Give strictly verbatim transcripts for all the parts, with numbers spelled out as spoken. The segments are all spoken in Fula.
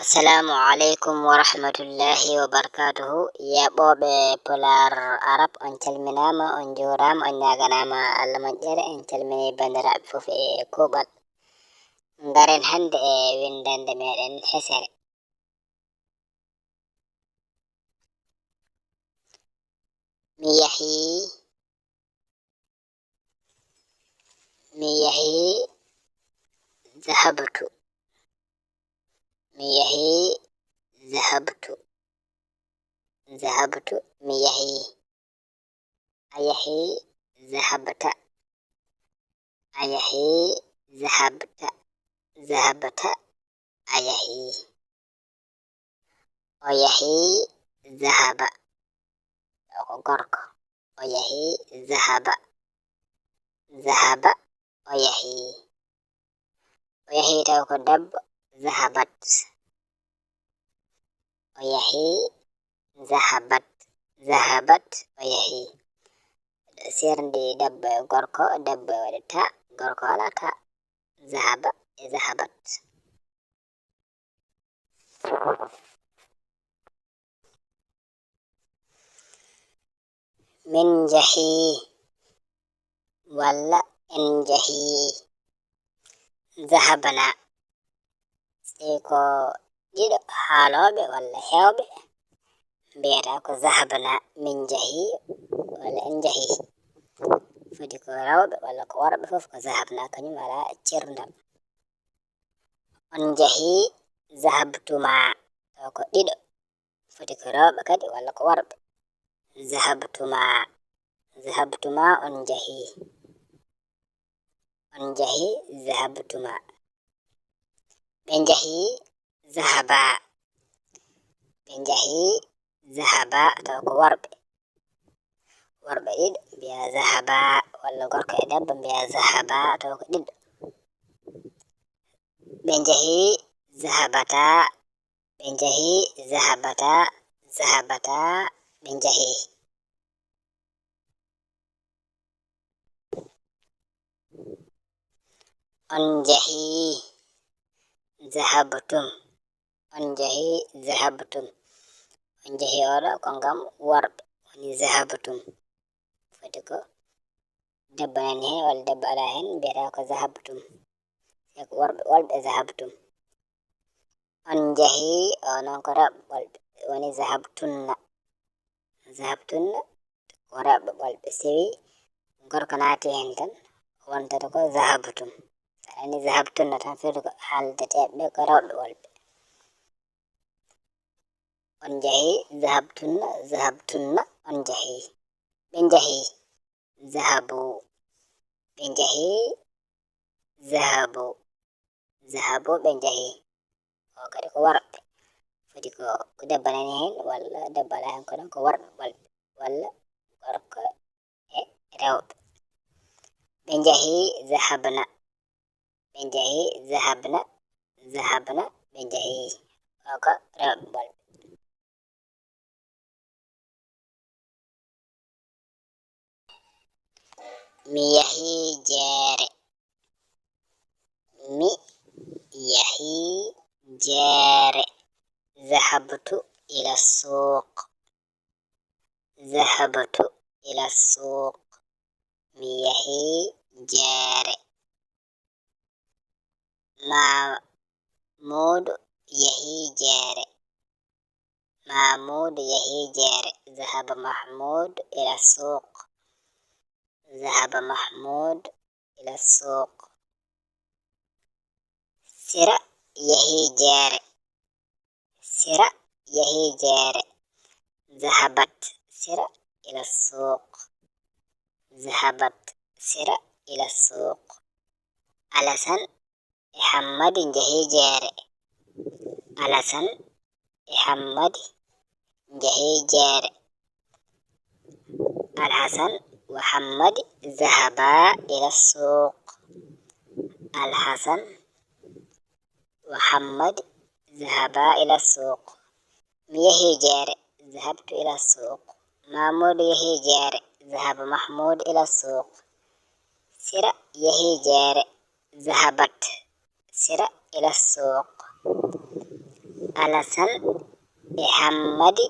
Assalamu aleykum wa rahmatullahi wa barakatuhu. Yaɓooɓe Pulaar Arab, on calminaama, on njuuraama, on ñaaganaama Allah moƴƴere. En calmini banndiraaɓe fof e kuuɓal. Ngaren hannde e winndannde meɗen hesere. Mi yahii, mi yahii, ذهبت. Mi yahii, ذهبت. ذهبت, mi yahii. A yahii, ذهبت. A yahii, ذهبت. ذهبت, a yahii. O yahii, ذهب. O ko gorko. O yahii, ذهب. ذهب, o yahii. O yahii taw ko debbo, ذهبت. O yahii, ذهبت. ذهبت, o yahii. Serndi debbo e gorko, debbo e waɗi ta, gorko alaa ta. ذهب e ذهبت. Min njahii walla en njahii. ذهبنا. Si ko ɗiɗo haalooɓe walla heewɓe, mbiyata ko ذهبنا, min njahii walla en njahii. Foti ko rewɓe walla ko worɓe fof ko ذهبنا, kañum alaa cerndal. On njahii, ذهبتما. Taw ko ɗiɗo. Foti ko rewɓe kadi walla ko worɓe. ذهبتما. ذهبتما, on njahii. On njahii, ذهبتما. Ɓe njahii, ذهبا. Ɓe njahii, ذهبا, taw ko worɓe. Worɓe ɗiɗo mbiya ذهبا, walla gorko e debbo mbiya ذهبا, taw ko ɗiɗo. Ɓe njahii, ذهبتا. Ɓe njahii, ذهبتا. ذهبتا, ɓe njahii. On njahii, ذهبتم. On njahii, ذهبتم. On njahii, oɗo ko ngam worɓe, woni ذهبتم. Foti ko debbo nani heen walla debbo alaa heen, mbiyata ko ذهبتم. Sey ko worɓe ɓolɓe, ذهبتم. On njahii, o noon ko rewɓe ɓolɓe, woni ذهبتن. ذهبتن, ko rewɓe ɓolɓe. So tawii gorko naati heen tan, wontata ko ذهبتم. So a nanii ذهبتن tan, firti ko haaldeteeɓe ɓe ko rewɓe ɓolɓe. On njahii, ذهبتن. ذهبتن, on njahii. Ɓe njahii, ذهبوا. Ɓe njahii, ذهبوا. ذهبوا, ɓe njahii. O kadi ko worɓe. Foti ko, ko debbo nani heen, walla debbo alaa heen, kono ko worɓe ɓolɓe, walla gorko e rewɓe. Ɓe njahii, ذهبن. Ɓe njahii, ذهبن. ذهبن, ɓe njahii. O ko rewɓe ɓolɓe. Mi yahii jeere. Mi yahii jeere. ذهبت إلى السوق. ذهبت إلى السوق. Mi yahii jeere. Maamuudu yahii jeere. Maamuudu yahii jeere. ذهب محمود إلى السوق. ذهب محمود إلى السوق. Sira yahii jeere. Sira yahii jeere. ذهبت سرى إلى السوق. ذهبت سرى إلى السوق. Alasan e Hammadi njahii jeere. Alasan e Hammadi njahii jeere. Alhasan wa Hammadi ذهبا إلى السوق. Alhasan wa Hammadi ذهبا إلى السوق. Mi yahii jeere. ذهبت إلى السوق. Maamuudu yahii jeere. ذهب محمود إلى السوق. Sira yahii jeere. ذهبت سرى إلى السوق. Alasan e Hammadi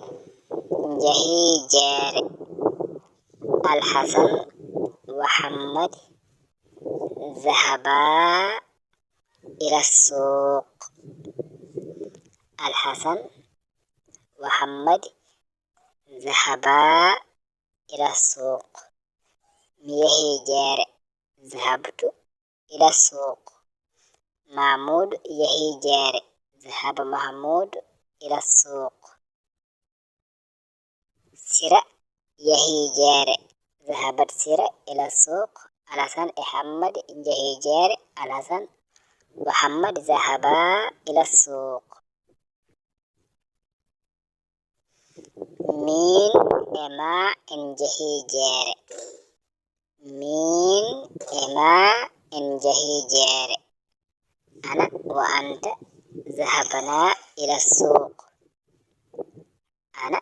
njahii jeere. Alhasan wa Hammadi zahabaa ila suuq. Alhasan wa Hammadi zahabaa ila suuq. Mi yahii jeere. Zahabtu ila suuq. Mahmuudu yahii jeere. Zahaba Mahmuudu ila suuq. Sira yahii jeere. Zahabat Sira ila suuq. Alhasan e Hammadi njahii jeere. Alhasan wa Hammadi zahabaa ila suuq. Miin e maa en njahii jeere. Miin e maa en njahii jeere. Ana wa anta zahabnaa ila suuq. Ana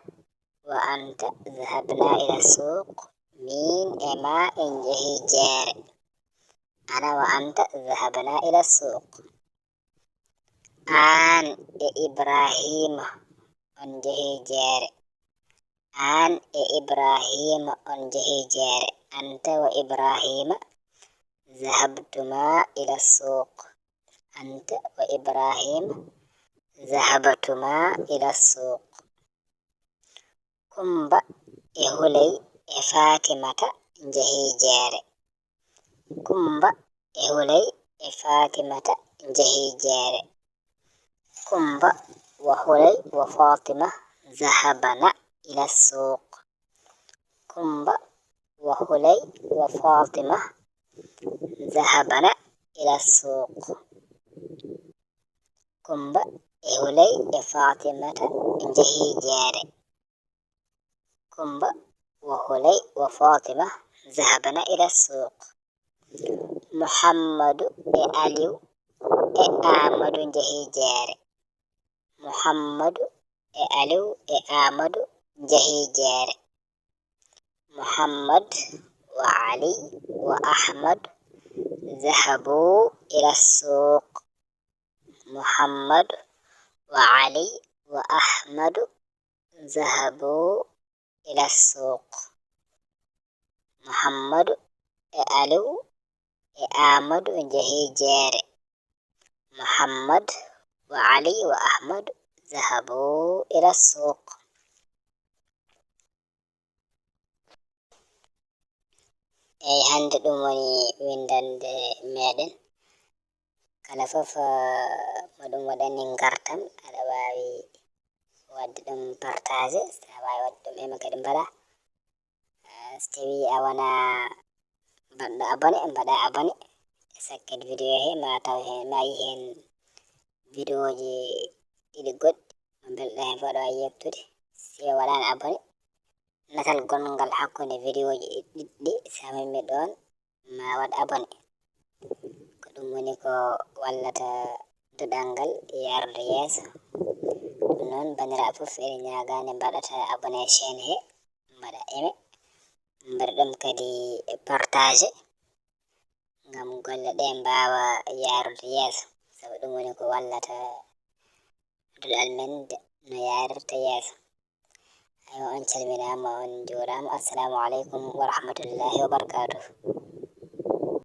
wa anta zahabnaa ila suuq. Miin e maa en njahii jeere. Ana wa anta zahabnaa ila suuq. Aan e Ibraahiima on njahii jeere. Aan e Ibraahiima on njahii jeere. Anta wa Ibraahiima zahabtumaa ila suuq. Anta wa Ibraahiima zahabtumaa ila suuq. Kummba e Huley e Faatimata njahii jeere. Kummba e Huley e Faatimata njahii jeere. Kummba wa Huley wa Faatima zahabnaa ila suuq. Kummba wa Huley wa Faatima zahabnaa ila suuq. Kummba e Huley e Faatimata njahii jeere. Kummba wa Huley wa Faatima zahabnaa ila suuq. Muhammadu e Aliw e Aamadu njahii jeere. Muhammadu e Aliw e Aamadu njahii jeere. Muhammad wa Ali wa Ahmad zahabuu ila suuq. Muhammad wa Ali wa Ahmadu zahabuu ila suuq. Muhammadu e Aliw e Aamadu njahii jeere. Muhammad wa Ali wa Ahmadu zahabuu ila suuq. Eey, hannde ɗum woni winndannde meeɗen. Kala fof, eh, mo ɗum waɗani ngartam, aɗa waawi waɗde ɗum partage, so a waawi waɗde ɗum aimé kadi mbaɗa. Eh, so tawii a wonaa baɗɗo abonné, mbaɗa abonné. E sakket vidéo he, ma taw heen, ma yi heen vidéoji ɗiɗi goɗɗi, mo mbelɗa heen fof aɗa waawi yeɓtude. Si a waɗaani abonné, natal gonngal hakkunde vidéoji ɗiɗi ɗi, so a memi ɗoon, ma waɗ abonné. Ko ɗum woni ko wallata duɗal ngal yaarude yeeso. Ɗum noon, banndiraaɓe fof, eɗen ñaagaa nde mbaɗata abonné chaîne he, mbaɗa aimé, mbaɗa ɗum kadi partage, ngam golle ɗe mbaawa yaarude yeeso. Sabu ɗum woni ko wallata duɗal men de-, no yaarirta yeeso. Aywa, on calminaama, on njuuraama. Assalaamu aleykum wa rahmatullaahi wa barakaatuh.